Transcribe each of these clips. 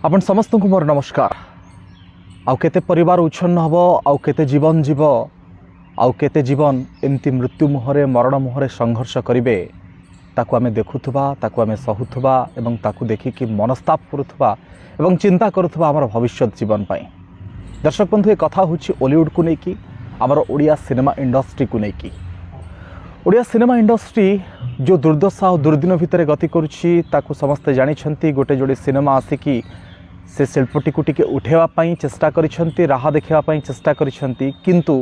ଆପଣ ସମସ୍ତଙ୍କୁ ମୋର ନମସ୍କାର। ଆଉ କେତେ ପରିବାର ଉଚ୍ଛନ୍ନ ହେବ, ଆଉ କେତେ ଜୀବନ ଯିବ, ଆଉ କେତେ ଜୀବନ ଏମିତି ମୃତ୍ୟୁ ମୁହଁରେ, ମରଣ ମୁହଁରେ ସଂଘର୍ଷ କରିବେ, ତାକୁ ଆମେ ଦେଖୁଥିବା, ତାକୁ ଆମେ ସହୁଥିବା ଏବଂ ତାକୁ ଦେଖିକି ମନସ୍ତାପ କରୁଥିବା ଏବଂ ଚିନ୍ତା କରୁଥିବା ଆମର ଭବିଷ୍ୟତ ଜୀବନ ପାଇଁ। ଦର୍ଶକ ବନ୍ଧୁ, ଏ କଥା ହେଉଛି ଓଲିଉଡ଼କୁ ନେଇକି, ଆମର ଓଡ଼ିଆ ସିନେମା ଇଣ୍ଡଷ୍ଟ୍ରିକୁ ନେଇକି। ଓଡ଼ିଆ ସିନେମା ଇଣ୍ଡଷ୍ଟ୍ରି ଯେଉଁ ଦୁର୍ଦ୍ଦଶା ଆଉ ଦୁର୍ଦିନ ଭିତରେ ଗତି କରୁଛି, ତାକୁ ସମସ୍ତେ ଜାଣିଛନ୍ତି। ଗୋଟେ ଯୋଡ଼େ ସିନେମା ଆସିକି ସେ ଶିଳ୍ପଟିକୁ ଟିକେ ଉଠାଇବା ପାଇଁ ଚେଷ୍ଟା କରିଛନ୍ତି, ରାହା ଦେଖିବା ପାଇଁ ଚେଷ୍ଟା କରିଛନ୍ତି। କିନ୍ତୁ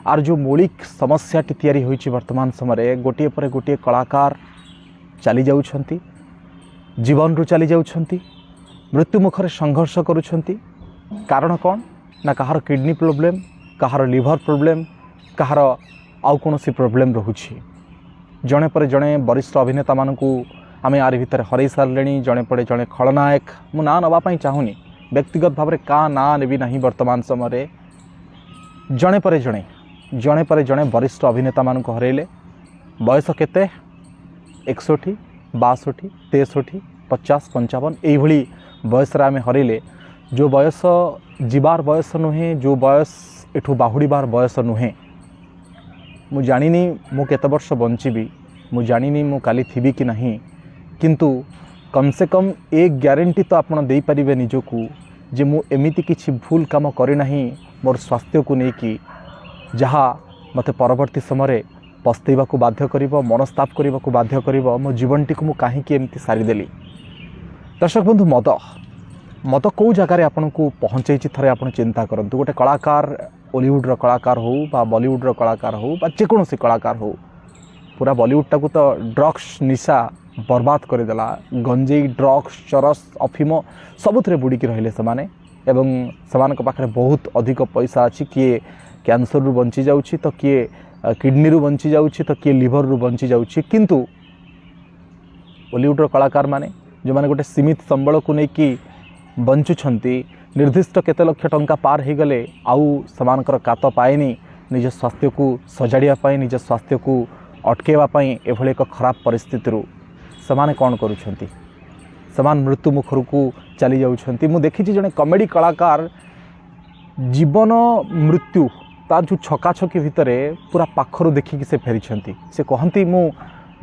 ଆର ଯେଉଁ ମୌଳିକ ସମସ୍ୟାଟି ତିଆରି ହୋଇଛି, ବର୍ତ୍ତମାନ ସମୟରେ ଗୋଟିଏ ପରେ ଗୋଟିଏ କଳାକାର ଚାଲି ଯାଉଛନ୍ତି, ଜୀବନରୁ ଚାଲି ଯାଉଛନ୍ତି, ମୃତ୍ୟୁ ମୁଖରେ ସଂଘର୍ଷ କରୁଛନ୍ତି। କାରଣ କ'ଣ ନା କାହାର କିଡ଼ନୀ ପ୍ରୋବ୍ଲେମ୍, କାହାର ଲିଭର ପ୍ରୋବ୍ଲେମ୍, କାହାର ଆଉ କୌଣସି ପ୍ରୋବ୍ଲେମ୍ ରହୁଛି। ଜଣେ ପରେ ଜଣେ ବରିଷ୍ଠ ଅଭିନେତାମାନଙ୍କୁ ଆମେ ଆରି ଭିତରେ ହରାଇ ସାରିଲେଣି। ଜଣେ ପରେ ଜଣେ ଖଳନାୟକ, ମୁଁ ନାଁ ନେବା ପାଇଁ ଚାହୁଁନି, ବ୍ୟକ୍ତିଗତ ଭାବରେ କାହା ନାଁ ନେବି ନାହିଁ। ବର୍ତ୍ତମାନ ସମୟରେ ଜଣେ ପରେ ଜଣେ, ଜଣେ ପରେ ଜଣେ ବରିଷ୍ଠ ଅଭିନେତାମାନଙ୍କୁ ହରାଇଲେ। ବୟସ କେତେ? 61, 62, 63, 50, 55, ଏଇଭଳି ବୟସରେ ଆମେ ହରାଇଲେ। ଯେଉଁ ବୟସ ଯିବାର ବୟସ ନୁହେଁ, ଯେଉଁ ବୟସ ଏଠୁ ବାହୁଡ଼ିବାର ବୟସ ନୁହେଁ। ମୁଁ ଜାଣିନି ମୁଁ କେତେ ବର୍ଷ ବଞ୍ଚିବି, ମୁଁ ଜାଣିନି ମୁଁ କାଲି ଥିବି କି ନାହିଁ, କିନ୍ତୁ କମ୍ ସେ କମ୍ ଏ ଗ୍ୟାରେଣ୍ଟି ତ ଆପଣ ଦେଇପାରିବେ ନିଜକୁ ଯେ ମୁଁ ଏମିତି କିଛି ଭୁଲ କାମ କରିନାହିଁ ମୋର ସ୍ୱାସ୍ଥ୍ୟକୁ ନେଇକି, ଯାହା ମୋତେ ପରବର୍ତ୍ତୀ ସମୟରେ ପସ୍ତେଇବାକୁ ବାଧ୍ୟ କରିବ, ମନସ୍ତାପ କରିବାକୁ ବାଧ୍ୟ କରିବ, ମୋ ଜୀବନଟିକୁ ମୁଁ କାହିଁକି ଏମିତି ସାରିଦେଲି। ଦର୍ଶକ ବନ୍ଧୁ, ମଦ କେଉଁ ଜାଗାରେ ଆପଣଙ୍କୁ ପହଞ୍ଚେଇଛି, ଥରେ ଆପଣ ଚିନ୍ତା କରନ୍ତୁ। ଗୋଟେ କଳାକାର, ଓଲିଉଡ଼ର କଳାକାର ହେଉ ବା ବଲିଉଡ଼ର କଳାକାର ହେଉ ବା ଯେକୌଣସି କଳାକାର ହେଉ, ପୁରା ବଲିଉଡ଼ଟାକୁ ତ ଡ୍ରଗ୍ସ ନିଶା ବର୍ବାଦ କରିଦେଲା। ଗଞ୍ଜେଇ, ଡ୍ରଗ୍ସ, ଚରସ, ଅଫିମ ସବୁଥିରେ ବୁଡ଼ିକି ରହିଲେ ସେମାନେ ଏବଂ ସେମାନଙ୍କ ପାଖରେ ବହୁତ ଅଧିକ ପଇସା ଅଛି। କିଏ କ୍ୟାନ୍ସରରୁ ବଞ୍ଚି ଯାଉଛି ତ କିଏ କିଡ଼ନୀରୁ ବଞ୍ଚି ଯାଉଛି ତ କିଏ ଲିଭରରୁ ବଞ୍ଚି ଯାଉଛି। କିନ୍ତୁ ଓଲିଉଡ଼ର କଳାକାରମାନେ, ଯେଉଁମାନେ ଗୋଟେ ସୀମିତ ସମ୍ବଳକୁ ନେଇକି ବଞ୍ଚୁଛନ୍ତି, ନିର୍ଦ୍ଦିଷ୍ଟ କେତେ ଲକ୍ଷ ଟଙ୍କା ପାର ହେଇଗଲେ ଆଉ ସେମାନଙ୍କର କାତ ପାଏନି ନିଜ ସ୍ୱାସ୍ଥ୍ୟକୁ ସଜାଡ଼ିବା ପାଇଁ, ନିଜ ସ୍ୱାସ୍ଥ୍ୟକୁ ଅଟକେଇବା ପାଇଁ। ଏଭଳି ଏକ ଖରାପ ପରିସ୍ଥିତିରୁ ସେମାନେ କ'ଣ କରୁଛନ୍ତି? ସେମାନେ ମୃତ୍ୟୁ ମୁଖରକୁ ଚାଲି ଯାଉଛନ୍ତି। ମୁଁ ଦେଖିଛି, ଜଣେ କମେଡ଼ି କଳାକାର ଜୀବନ ମୃତ୍ୟୁ ତାର ଯେଉଁ ଛକାଛକି ଭିତରେ ପୁରା ପାଖରୁ ଦେଖିକି ସେ ଫେରିଛନ୍ତି। ସେ କହନ୍ତି, ମୁଁ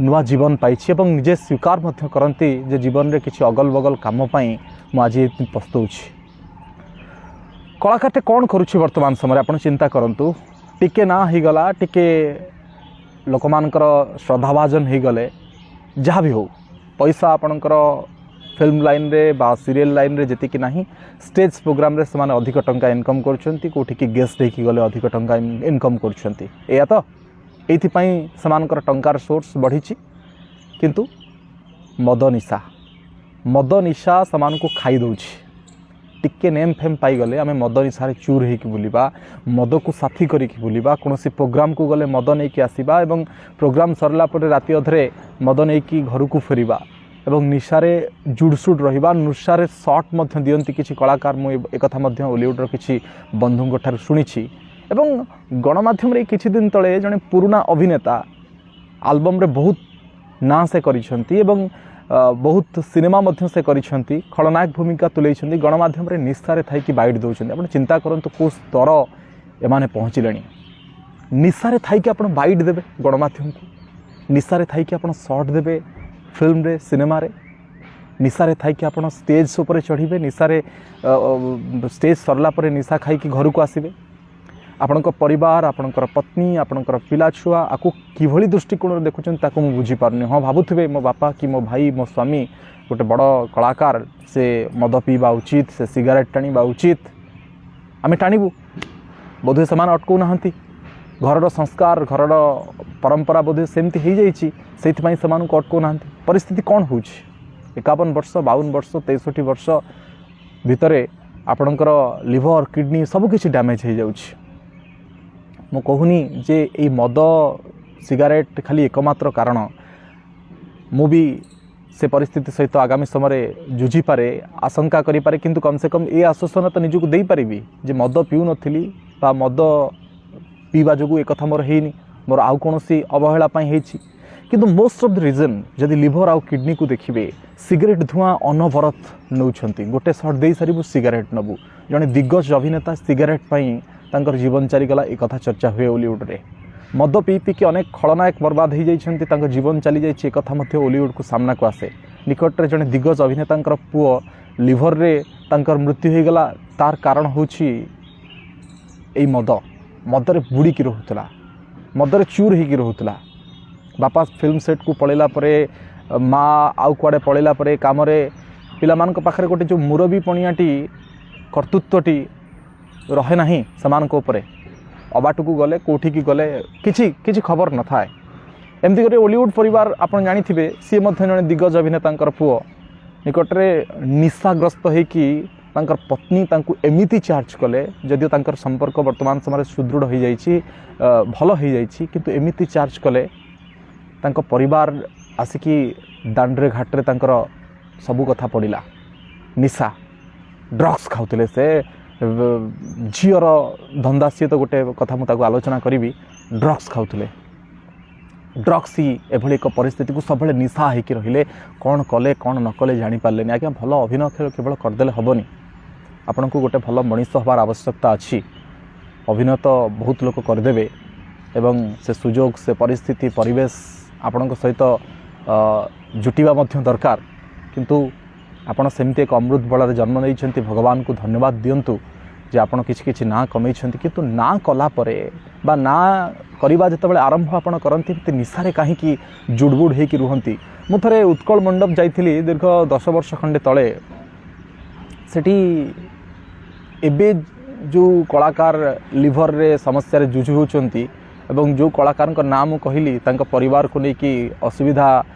ନୂଆ ଜୀବନ ପାଇଛି ଏବଂ ନିଜେ ସ୍ୱୀକାର ମଧ୍ୟ କରନ୍ତି ଯେ ଜୀବନରେ କିଛି ଅଗଲ ବଗଲ କାମ ପାଇଁ ମୁଁ ଆଜି ଏମିତି ପସ୍ତଉଛି। କଳାକାରଟେ କ'ଣ କରୁଛି ବର୍ତ୍ତମାନ ସମୟରେ, ଆପଣ ଚିନ୍ତା କରନ୍ତୁ। ଟିକେ ନାଁ ହେଇଗଲା, ଟିକେ ଲୋକମାନଙ୍କର ଶ୍ରଦ୍ଧାଭାଜନ ହେଇଗଲେ, ଯାହା ବି ହଉ, ପଇସା ଆପଣଙ୍କର ଫିଲ୍ମ ଲାଇନ୍ରେ ବା ସିରିଏଲ୍ ଲାଇନ୍ରେ ଯେତିକି ନାହିଁ, ଷ୍ଟେଜ୍ ପ୍ରୋଗ୍ରାମରେ ସେମାନେ ଅଧିକ ଟଙ୍କା ଇନକମ୍ କରୁଛନ୍ତି। କେଉଁଠିକି ଗେଷ୍ଟ ହେଇକି ଗଲେ ଅଧିକ ଟଙ୍କା ଇନକମ୍ କରୁଛନ୍ତି। ଏଇଆ ତ, ଏଇଥିପାଇଁ ସେମାନଙ୍କର ଟଙ୍କାର ସୋର୍ସ ବଢ଼ିଛି। କିନ୍ତୁ ମଦ ନିଶା, ମଦ ନିଶା ସେମାନଙ୍କୁ ଖାଇ ଦେଉଛି। ଟିକେ ନେମ୍ ଫେମ୍ ପାଇଗଲେ ଆମେ ମଦ ନିଶାରେ ଚୁର୍ ହେଇକି ବୁଲିବା, ମଦକୁ ସାଥୀ କରିକି ବୁଲିବା, କୌଣସି ପ୍ରୋଗ୍ରାମକୁ ଗଲେ ମଦ ନେଇକି ଆସିବା ଏବଂ ପ୍ରୋଗ୍ରାମ ସରିଲା ପରେ ରାତି ଅଧରେ ମଦ ନେଇକି ଘରକୁ ଫେରିବା ଏବଂ ନିଶାରେ ଜୁଡ଼ସୁଡ଼ ରହିବା। ନିଶାରେ ସଟ୍ ମଧ୍ୟ ଦିଅନ୍ତି କିଛି କଳାକାର। ମୁଁ ଏକଥା ମଧ୍ୟ ଓଲିଉଡ଼ର କିଛି ବନ୍ଧୁଙ୍କ ଠାରୁ ଶୁଣିଛି। ଏବଂ ଗଣମାଧ୍ୟମରେ ଏଇ କିଛି ଦିନ ତଳେ ଜଣେ ପୁରୁଣା ଅଭିନେତା, ଆଲବମ୍ରେ ବହୁତ ନାଁ ସେ କରିଛନ୍ତି ଏବଂ ବହୁତ ସିନେମା ମଧ୍ୟ ସେ କରିଛନ୍ତି, ଖଳନାୟକ ଭୂମିକା ତୁଲେଇଛନ୍ତି, ଗଣମାଧ୍ୟମରେ ନିଶାରେ ଥାଇକି ବାଇଟ୍ ଦେଉଛନ୍ତି। ଆପଣ ଚିନ୍ତା କରନ୍ତୁ, କେଉଁ ସ୍ତର ଏମାନେ ପହଞ୍ଚିଲେଣି। ନିଶାରେ ଥାଇକି ଆପଣ ବାଇଟ୍ ଦେବେ ଗଣମାଧ୍ୟମକୁ, ନିଶାରେ ଥାଇକି ଆପଣ ସଟ୍ ଦେବେ ଫିଲ୍ମରେ, ସିନେମାରେ, ନିଶାରେ ଥାଇକି ଆପଣ ଷ୍ଟେଜ୍ ଉପରେ ଚଢ଼ିବେ, ନିଶାରେ ଷ୍ଟେଜ୍ ସରିଲା ପରେ ନିଶା ଖାଇକି ଘରକୁ ଆସିବେ। ଆପଣଙ୍କ ପରିବାର, ଆପଣଙ୍କର ପତ୍ନୀ, ଆପଣଙ୍କର ପିଲା ଛୁଆ ଆକୁ କିଭଳି ଦୃଷ୍ଟିକୋଣରେ ଦେଖୁଛନ୍ତି, ତାକୁ ମୁଁ ବୁଝିପାରୁନି। ହଁ, ଭାବୁଥିବେ, ମୋ ବାପା କି ମୋ ଭାଇ, ମୋ ସ୍ୱାମୀ ଗୋଟେ ବଡ଼ କଳାକାର, ସେ ମଦ ପିଇବା ଉଚିତ, ସେ ସିଗାରେଟ୍ ଟାଣିବା ଉଚିତ, ଆମେ ଟାଣିବୁ। ବୋଧହୁଏ ସେମାନେ ଅଟକାଉନାହାନ୍ତି। ଘରର ସଂସ୍କାର, ଘରର ପରମ୍ପରା ବୋଧହୁଏ ସେମିତି ହେଇଯାଇଛି, ସେଇଥିପାଇଁ ସେମାନଙ୍କୁ ଅଟକାଉନାହାନ୍ତି। ପରିସ୍ଥିତି କ'ଣ ହେଉଛି? 51 ବର୍ଷ, 52 ବର୍ଷ, 63 ବର୍ଷ ଭିତରେ ଆପଣଙ୍କର ଲିଭର, କିଡ଼ନୀ ସବୁକିଛି ଡ୍ୟାମେଜ୍ ହେଇଯାଉଛି। ମୁଁ କହୁନି ଯେ ଏଇ ମଦ ସିଗାରେଟ୍ ଖାଲି ଏକମାତ୍ର କାରଣ। ମୁଁ ବି ସେ ପରିସ୍ଥିତି ସହିତ ଆଗାମୀ ସମୟରେ ଯୁଝିପାରେ, ଆଶଙ୍କା କରିପାରେ। କିନ୍ତୁ କମ୍ ସେ କମ୍ ଏ ଆଶ୍ୱାସନା ତ ନିଜକୁ ଦେଇପାରିବି ଯେ ମଦ ପିଉନଥିଲି ବା ମଦ ପିଇବା ଯୋଗୁଁ ଏକଥା ମୋର ହେଇନି, ମୋର ଆଉ କୌଣସି ଅବହେଳା ପାଇଁ ହେଇଛି। କିନ୍ତୁ କିନ୍ତୁ ମୋଷ୍ଟ ଅଫ୍ the reason ଯଦି ଲିଭର ଆଉ କିଡ଼ନୀକୁ ଦେଖିବେ, ସିଗାରେଟ୍ ଧୂଆଁ ଅନବରତ ନେଉଛନ୍ତି। ଗୋଟେ ସଟ୍ ଦେଇସାରିବୁ, ସିଗାରେଟ୍ ନେବୁ। ଜଣେ ଦିଗ୍ଗଜ ଅଭିନେତା ସିଗାରେଟ୍ ପାଇଁ ତାଙ୍କର ଜୀବନ ଚାଲିଗଲା, ଏ କଥା ଚର୍ଚ୍ଚା ହୁଏ ଓଲିଉଡ଼ରେ। ମଦ ପିଇ ପିଇକି ଅନେକ ଖଳନାୟକ ବର୍ବାଦ ହେଇଯାଇଛନ୍ତି, ତାଙ୍କ ଜୀବନ ଚାଲିଯାଇଛି, ଏକଥା ମଧ୍ୟ ଓଲିଉଡ଼କୁ ସାମ୍ନାକୁ ଆସେ। ନିକଟରେ ଜଣେ ଦିଗ୍ଗଜ ଅଭିନେତାଙ୍କର ପୁଅ ଲିଭରରେ ତାଙ୍କର ମୃତ୍ୟୁ ହୋଇଗଲା। ତାର କାରଣ ହେଉଛି ଏଇ ମଦ। ମଦରେ ବୁଡ଼ିକି ରହୁଥିଲା, ମଦରେ ଚୁର୍ ହେଇକି ରହୁଥିଲା। ବାପା ଫିଲ୍ମ ସେଟ୍କୁ ପଳେଇଲା ପରେ, ମା ଆଉ କୁଆଡ଼େ ପଳେଇଲା ପରେ କାମରେ, ପିଲାମାନଙ୍କ ପାଖରେ ଗୋଟେ ଯେଉଁ ମୁରବୀ ପଣିଆଟି, କର୍ତ୍ତୃତ୍ୱଟି ରହେ ନାହିଁ ସେମାନଙ୍କ ଉପରେ। ଅବାଟକୁ ଗଲେ, କେଉଁଠିକି ଗଲେ, କିଛି କିଛି ଖବର ନଥାଏ। ଏମିତି କରି ଓଲିଉଡ଼ ପରିବାର ଆପଣ ଜାଣିଥିବେ, ସିଏ ମଧ୍ୟ ଜଣେ ଦିଗ୍ଗଜ ଅଭିନେତାଙ୍କର ପୁଅ ନିକଟରେ ନିଶାଗ୍ରସ୍ତ ହେଇକି ତାଙ୍କର ପତ୍ନୀ ତାଙ୍କୁ ଏମିତି ଚାର୍ଜ କଲେ, ଯଦିଓ ତାଙ୍କର ସମ୍ପର୍କ ବର୍ତ୍ତମାନ ସମୟରେ ସୁଦୃଢ଼ ହୋଇଯାଇଛି, ଭଲ ହୋଇଯାଇଛି, କିନ୍ତୁ ଏମିତି ଚାର୍ଜ କଲେ, ତାଙ୍କ ପରିବାର ଆସିକି ଦାଣ୍ଡରେ ଘାଟରେ ତାଙ୍କର ସବୁ କଥା ପଡ଼ିଲା। ନିଶା ଡ୍ରଗ୍ସ ଖାଉଥିଲେ ସେ। ଝିଅର ଧନ୍ଦା ସିଏ ତ ଗୋଟେ କଥା, ମୁଁ ତାକୁ ଆଲୋଚନା କରିବି। ଡ୍ରଗ୍ସ ଖାଉଥିଲେ, ଡ୍ରଗ୍ସ ହିଁ ଏଭଳି ଏକ ପରିସ୍ଥିତିକୁ ସବୁବେଳେ ନିଶା ହେଇକି ରହିଲେ। କ'ଣ କଲେ, କ'ଣ ନ କଲେ ଜାଣିପାରିଲେନି। ଆଜ୍ଞା, ଭଲ ଅଭିନୟ କେବଳ କରିଦେଲେ ହେବନି, ଆପଣଙ୍କୁ ଗୋଟେ ଭଲ ମଣିଷ ହେବାର ଆବଶ୍ୟକତା ଅଛି। ଅଭିନୟ ତ ବହୁତ ଲୋକ କରିଦେବେ ଏବଂ ସେ ସୁଯୋଗ, ସେ ପରିସ୍ଥିତି, ପରିବେଶ ଆପଣଙ୍କ ସହିତ ଜୁଟିବା ମଧ୍ୟ ଦରକାର। କିନ୍ତୁ ଆପଣ ସେମିତି ଏକ ଅମୃତ ବେଳାରେ ଜନ୍ମ ନେଇଛନ୍ତି, ଭଗବାନଙ୍କୁ ଧନ୍ୟବାଦ ଦିଅନ୍ତୁ ଯେ ଆପଣ କିଛି କିଛି ନାଁ କମେଇଛନ୍ତି। କିନ୍ତୁ ନାଁ କଲା ପରେ ବା ନାଁ କରିବା ଯେତେବେଳେ ଆରମ୍ଭ ଆପଣ କରନ୍ତି, ଏମିତି ନିଶାରେ କାହିଁକି ଜୁଡ଼ବୁଡ଼ ହେଇକି ରୁହନ୍ତି? ମୁଁ ଥରେ ଉତ୍କଳ ମଣ୍ଡପ ଯାଇଥିଲି ଦୀର୍ଘ 10 ବର୍ଷ ଖଣ୍ଡେ ତଳେ। ସେଠି ଏବେ ଯେଉଁ କଳାକାର ଲିଭରରେ ସମସ୍ୟାରେ ଯୁଝୁ ହେଉଛନ୍ତି ଏବଂ ଯେଉଁ କଳାକାରଙ୍କ ନାଁ ମୁଁ କହିଲି, ତାଙ୍କ ପରିବାରକୁ ନେଇକି ଅସୁବିଧା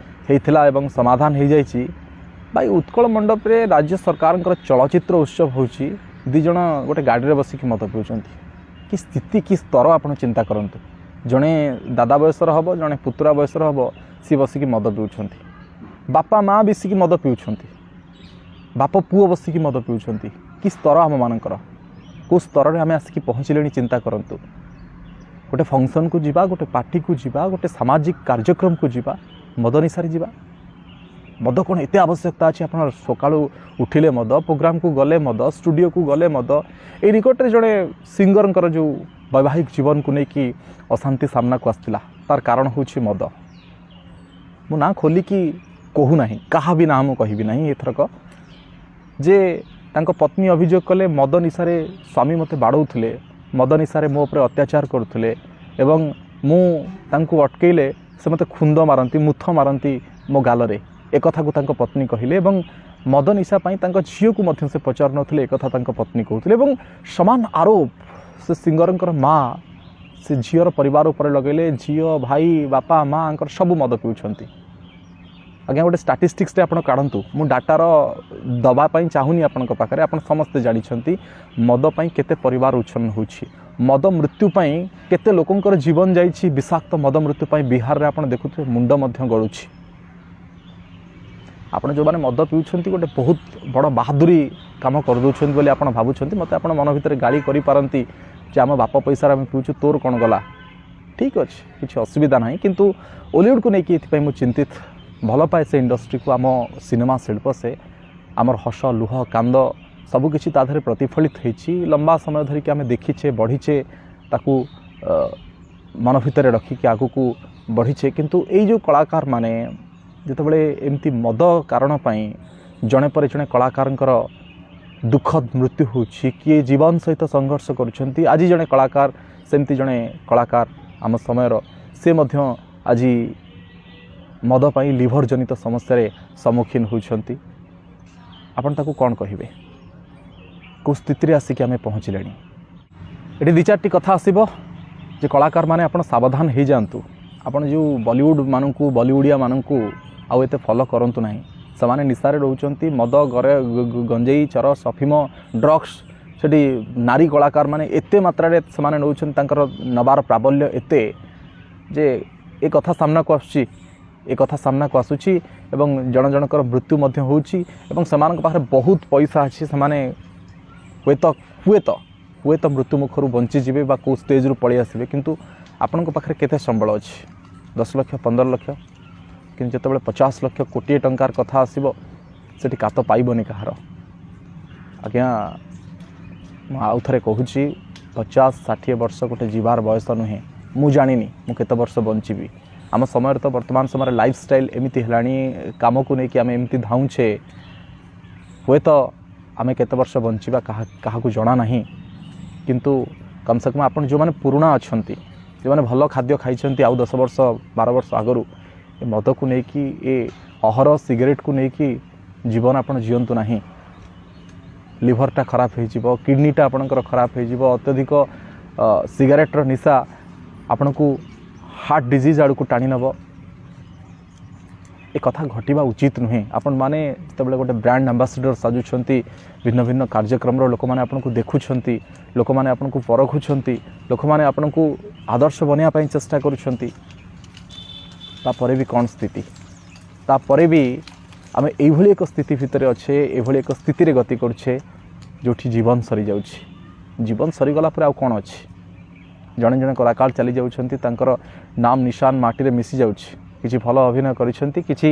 ହେଇଥିଲା ଏବଂ ସମାଧାନ ହେଇଯାଇଛି। ଭାଇ, ଉତ୍କଳ ମଣ୍ଡପରେ ରାଜ୍ୟ ସରକାରଙ୍କର ଚଳଚ୍ଚିତ୍ର ଉତ୍ସବ ହେଉଛି, ଦୁଇ ଜଣ ଗୋଟେ ଗାଡ଼ିରେ ବସିକି ମଦ ପିଉଛନ୍ତି। କି ସ୍ଥିତି, କି ସ୍ତର, ଆପଣ ଚିନ୍ତା କରନ୍ତୁ। ଜଣେ ଦାଦା ବୟସର ହେବ, ଜଣେ ପୁତୁରା ବୟସର ହେବ, ସିଏ ବସିକି ମଦ ପିଉଛନ୍ତି। ବାପା ମା ମିଶିକି ମଦ ପିଉଛନ୍ତି, ବାପ ପୁଅ ବସିକି ମଦ ପିଉଛନ୍ତି। କି ସ୍ତର ଆମମାନଙ୍କର, କେଉଁ ସ୍ତରରେ ଆମେ ଆସିକି ପହଞ୍ଚିଲେଣି, ଚିନ୍ତା କରନ୍ତୁ। ଗୋଟେ ଫଙ୍କସନ୍କୁ ଯିବା, ଗୋଟେ ପାର୍ଟିକୁ ଯିବା, ଗୋଟେ ସାମାଜିକ କାର୍ଯ୍ୟକ୍ରମକୁ ଯିବା, ମଦ ନିଶାରେ ଯିବା। ମଦ କ'ଣ ଏତେ ଆବଶ୍ୟକତା ଅଛି? ଆପଣ ସକାଳୁ ଉଠିଲେ ମଦ, ପ୍ରୋଗ୍ରାମକୁ ଗଲେ ମଦ, ଷ୍ଟୁଡ଼ିଓକୁ ଗଲେ ମଦ। ଏଇ ନିକଟରେ ଜଣେ ସିଙ୍ଗରଙ୍କର ଯେଉଁ ବୈବାହିକ ଜୀବନକୁ ନେଇକି ଅଶାନ୍ତି ସାମ୍ନାକୁ ଆସିଥିଲା, ତାର କାରଣ ହେଉଛି ମଦ। ମୁଁ ନାଁ ଖୋଲିକି କହୁନାହିଁ, କାହା ବି ନାଁ ମୁଁ କହିବି ନାହିଁ ଏଥରକ, ଯେ ତାଙ୍କ ପତ୍ନୀ ଅଭିଯୋଗ କଲେ, ମଦ ନିଶାରେ ସ୍ୱାମୀ ମୋତେ ବାଡ଼ଉଥିଲେ, ମଦ ନିଶାରେ ମୋ ଉପରେ ଅତ୍ୟାଚାର କରୁଥିଲେ ଏବଂ ମୁଁ ତାଙ୍କୁ ଅଟକେଇଲେ ସେ ମୋତେ ଖୁନ୍ଦ ମାରନ୍ତି, ମୁଥ ମାରନ୍ତି ମୋ ଗାଲରେ। ଏକଥାକୁ ତାଙ୍କ ପତ୍ନୀ କହିଲେ ଏବଂ ମଦ ନିଶା ପାଇଁ ତାଙ୍କ ଝିଅକୁ ମଧ୍ୟ ସେ ପଚାରୁନଥିଲେ, ଏକଥା ତାଙ୍କ ପତ୍ନୀ କହୁଥିଲେ। ଏବଂ ସମାନ ଆରୋପ ସେ ସିଙ୍ଗରଙ୍କର ମା ସେ ଝିଅର ପରିବାର ଉପରେ ଲଗେଇଲେ। ଝିଅ, ଭାଇ, ବାପା, ମାଆଙ୍କର ସବୁ ମଦ ପିଉଛନ୍ତି। ଆଜ୍ଞା, ଗୋଟେ ଷ୍ଟାଟିଷ୍ଟିକ୍ସଟେ ଆପଣ କାଢ଼ନ୍ତୁ। ମୁଁ ଡାଟାର ଦେବା ପାଇଁ ଚାହୁଁନି ଆପଣଙ୍କ ପାଖରେ, ଆପଣ ସମସ୍ତେ ଜାଣିଛନ୍ତି ମଦ ପାଇଁ କେତେ ପରିବାର ଉଚ୍ଛନ୍ନ ହେଉଛି, ମଦ ମୃତ୍ୟୁ ପାଇଁ କେତେ ଲୋକଙ୍କର ଜୀବନ ଯାଇଛି। ବିଷାକ୍ତ ମଦ ମୃତ୍ୟୁ ପାଇଁ ବିହାରରେ ଆପଣ ଦେଖୁଥିବେ ମୁଣ୍ଡ ମଧ୍ୟ ଗଳୁଛି। ଆପଣ ଯେଉଁମାନେ ମଦ ପିଉଛନ୍ତି, ଗୋଟେ ବହୁତ ବଡ଼ ବାହାଦୁରୀ କାମ କରିଦେଉଛନ୍ତି ବୋଲି ଆପଣ ଭାବୁଛନ୍ତି। ମୋତେ ଆପଣ ମନ ଭିତରେ ଗାଳି କରିପାରନ୍ତି ଯେ ଆମ ବାପ ପଇସାରେ ଆମେ ପିଉଛୁ, ତୋର କ'ଣ ଗଲା? ଠିକ୍ ଅଛି, କିଛି ଅସୁବିଧା ନାହିଁ। କିନ୍ତୁ ଓଲିଉଡ଼କୁ ନେଇକି ଏଥିପାଇଁ ମୁଁ ଚିନ୍ତିତ। ଭଲ ପାଏ ସେ ଇଣ୍ଡଷ୍ଟ୍ରିକୁ, ଆମ ସିନେମା ଶିଳ୍ପ ସେ। ଆମର ହସ, ଲୁହ, କାନ୍ଦ ସବୁକିଛି ତା ଦେହରେ ପ୍ରତିଫଳିତ ହେଇଛି। ଲମ୍ବା ସମୟ ଧରିକି ଆମେ ଦେଖିଛେ, ବଢ଼ିଛେ, ତାକୁ ମନ ଭିତରେ ରଖିକି ଆଗକୁ ବଢ଼ିଛେ। କିନ୍ତୁ ଏଇ ଯେଉଁ କଳାକାରମାନେ ଯେତେବେଳେ ଏମିତି ମଦ କାରଣ ପାଇଁ ଜଣେ ପରେ ଜଣେ କଳାକାରଙ୍କର ଦୁଃଖଦ ମୃତ୍ୟୁ ହେଉଛି, କିଏ ଜୀବନ ସହିତ ସଂଘର୍ଷ କରୁଛନ୍ତି। ଆଜି ଜଣେ କଳାକାର, ସେମିତି ଜଣେ କଳାକାର ଆମ ସମୟର, ସେ ମଧ୍ୟ ଆଜି ମଦ ପାଇଁ ଲିଭର ଜନିତ ସମସ୍ୟାରେ ସମ୍ମୁଖୀନ ହେଉଛନ୍ତି। ଆପଣ ତାକୁ କ'ଣ କହିବେ? କେଉଁ ସ୍ଥିତିରେ ଆସିକି ଆମେ ପହଞ୍ଚିଲେଣି? ଏଠି ଦୁଇ ଚାରିଟି କଥା ଆସିବ ଯେ କଳାକାରମାନେ ଆପଣ ସାବଧାନ ହେଇଯାଆନ୍ତୁ। ଆପଣ ଯେଉଁ ବଲିଉଡ଼ ମାନଙ୍କୁ, ବଲିଉଡ଼ିଆମାନଙ୍କୁ ଆଉ ଏତେ ଫଲୋ କରନ୍ତୁ ନାହିଁ। ସେମାନେ ନିଶାରେ ରହୁଛନ୍ତି, ମଦ, ଗରେ, ଗଞ୍ଜେଇ, ଚରସ, ଅଫିମ, ଡ୍ରଗ୍ସ। ସେଠି ନାରୀ କଳାକାରମାନେ ଏତେ ମାତ୍ରାରେ ସେମାନେ ନେଉଛନ୍ତି, ତାଙ୍କର ନେବାର ପ୍ରାବଲ୍ୟ ଏତେ ଯେ ଏ କଥା ସାମ୍ନାକୁ ଆସୁଛି, ଏ କଥା ସାମ୍ନାକୁ ଆସୁଛି ଏବଂ ଜଣ ଜଣଙ୍କର ମୃତ୍ୟୁ ମଧ୍ୟ ହେଉଛି। ଏବଂ ସେମାନଙ୍କ ପାଖରେ ବହୁତ ପଇସା ଅଛି, ସେମାନେ ହୁଏତ ହୁଏତ ହୁଏତ ମୃତ୍ୟୁ ମୁଖରୁ ବଞ୍ଚିଯିବେ ବା କେଉଁ ଷ୍ଟେଜ୍ରୁ ପଳେଇ ଆସିବେ। କିନ୍ତୁ ଆପଣଙ୍କ ପାଖରେ କେତେ ସମ୍ବଳ ଅଛି? 10 ଲକ୍ଷ, 15 ଲକ୍ଷ। କିନ୍ତୁ ଯେତେବେଳେ 50 ଲକ୍ଷ, କୋଟିଏ ଟଙ୍କାର କଥା ଆସିବ, ସେଠି କାତ ପାଇବନି କାହାର। ଆଜ୍ଞା, ମୁଁ ଆଉ ଥରେ କହୁଛି, 50-60 ବର୍ଷ ଗୋଟେ ଯିବାର ବୟସ ନୁହେଁ। ମୁଁ ଜାଣିନି ମୁଁ କେତେ ବର୍ଷ ବଞ୍ଚିବି। ଆମ ସମୟରେ ତ, ବର୍ତ୍ତମାନ ସମୟରେ ଲାଇଫଷ୍ଟାଇଲ୍ ଏମିତି ହେଲାଣି, କାମକୁ ନେଇକି ଆମେ ଏମିତି ଧାଉଁଛେ, ହୁଏତ ଆମେ କେତେ ବର୍ଷ ବଞ୍ଚିବା କାହାକୁ ଜଣା ନାହିଁ। କିନ୍ତୁ କମ୍ ସେ କମ୍ ଆପଣ ଯେଉଁମାନେ ପୁରୁଣା ଅଛନ୍ତି, ଯେଉଁମାନେ ଭଲ ଖାଦ୍ୟ ଖାଇଛନ୍ତି ଆଉ 10 ବର୍ଷ, 12 ବର୍ଷ ଆଗରୁ, ଏ ମଦକୁ ନେଇକି, ଏ ଅହରହ ସିଗାରେଟକୁ ନେଇକି ଜୀବନ ଆପଣ ଜିଅନ୍ତୁ ନାହିଁ। ଲିଭରଟା ଖରାପ ହେଇଯିବ, କିଡ଼ନୀଟା ଆପଣଙ୍କର ଖରାପ ହେଇଯିବ। ଅତ୍ୟଧିକ ସିଗାରେଟର ନିଶା ଆପଣଙ୍କୁ ହାର୍ଟ ଡିଜିଜ୍ ଆଡ଼କୁ ଟାଣି ନେବ। ଏ କଥା ଘଟିବା ଉଚିତ ନୁହେଁ। ଆପଣମାନେ ଯେତେବେଳେ ଗୋଟେ ବ୍ରାଣ୍ଡ ଆମ୍ବାସେଡ଼ର ସାଜୁଛନ୍ତି, ଭିନ୍ନ ଭିନ୍ନ କାର୍ଯ୍ୟକ୍ରମର ଲୋକମାନେ ଆପଣଙ୍କୁ ଦେଖୁଛନ୍ତି, ଲୋକମାନେ ଆପଣଙ୍କୁ ପରଖୁଛନ୍ତି, ଲୋକମାନେ ଆପଣଙ୍କୁ ଆଦର୍ଶ ବନେଇବା ପାଇଁ ଚେଷ୍ଟା କରୁଛନ୍ତି, ତାପରେ ବି କ'ଣ ସ୍ଥିତି? ତାପରେ ବି ଆମେ ଏଇଭଳି ଏକ ସ୍ଥିତି ଭିତରେ ଅଛେ, ଏଭଳି ଏକ ସ୍ଥିତିରେ ଗତି କରୁଛେ, ଯେଉଁଠି ଜୀବନ ସରିଯାଉଛି। ଜୀବନ ସରିଗଲା ପରେ ଆଉ କ'ଣ ଅଛି? ଜଣେ ଜଣେ କଳାକାର ଚାଲି ଯାଉଛନ୍ତି, ତାଙ୍କର ନାମ ନିଶାନ ମାଟିରେ ମିଶି ଯାଉଛି। କିଛି ଭଲ ଅଭିନୟ କରିଛନ୍ତି, କିଛି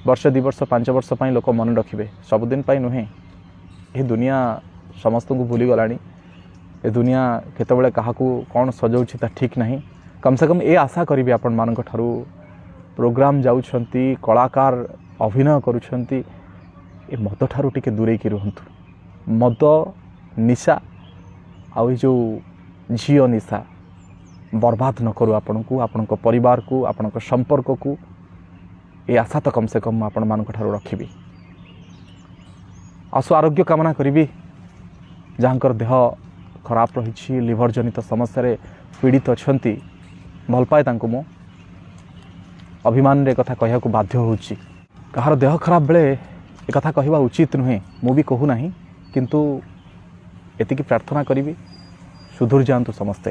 ବର୍ଷ, 2 ବର୍ଷ, 5 ବର୍ଷ ପାଇଁ ଲୋକ ମନେ ରଖିବେ, ସବୁଦିନ ପାଇଁ ନୁହେଁ। ଏ ଦୁନିଆ ସମସ୍ତଙ୍କୁ ଭୁଲିଗଲାଣି। ଏ ଦୁନିଆ କେତେବେଳେ କାହାକୁ କ'ଣ ସଜାଉଛି ତା ଠିକ୍ ନାହିଁ। କମ୍ ସେ କମ୍ ଏ ଆଶା କରିବି ଆପଣମାନଙ୍କ ଠାରୁ, ପ୍ରୋଗ୍ରାମ୍ ଯାଉଛନ୍ତି, କଳାକାର ଅଭିନୟ କରୁଛନ୍ତି, ଏ ମଦ ଠାରୁ ଟିକେ ଦୂରେଇକି ରୁହନ୍ତୁ। ମଦ ନିଶା ଆଉ ଏ ଯେଉଁ ଝିଅ ନିଶା ବର୍ବାଦ ନ କରୁ ଆପଣଙ୍କୁ, ଆପଣଙ୍କ ପରିବାରକୁ, ଆପଣଙ୍କ ସମ୍ପର୍କକୁ। ଏ ଆଶା ତ କମ୍ ସେ କମ୍ ମୁଁ ଆପଣମାନଙ୍କ ଠାରୁ ରଖିବି। ଆଶୁ ଆରୋଗ୍ୟ କାମନା କରିବି ଯାହାଙ୍କର ଦେହ ଖରାପ ରହିଛି, ଲିଭର ଜନିତ ସମସ୍ୟାରେ ପୀଡ଼ିତ ଅଛନ୍ତି। ଭଲ ପାଏ ତାଙ୍କୁ ମୁଁ, ଅଭିମାନରେ କଥା କହିବାକୁ ବାଧ୍ୟ ହେଉଛି। କାହାର ଦେହ ଖରାପ ବେଳେ ଏକଥା କହିବା ଉଚିତ ନୁହେଁ, ମୁଁ ବି କହୁନାହିଁ, କିନ୍ତୁ ଏତିକି ପ୍ରାର୍ଥନା କରିବି, ସୁଧୁରି ଯାଆନ୍ତୁ ସମସ୍ତେ।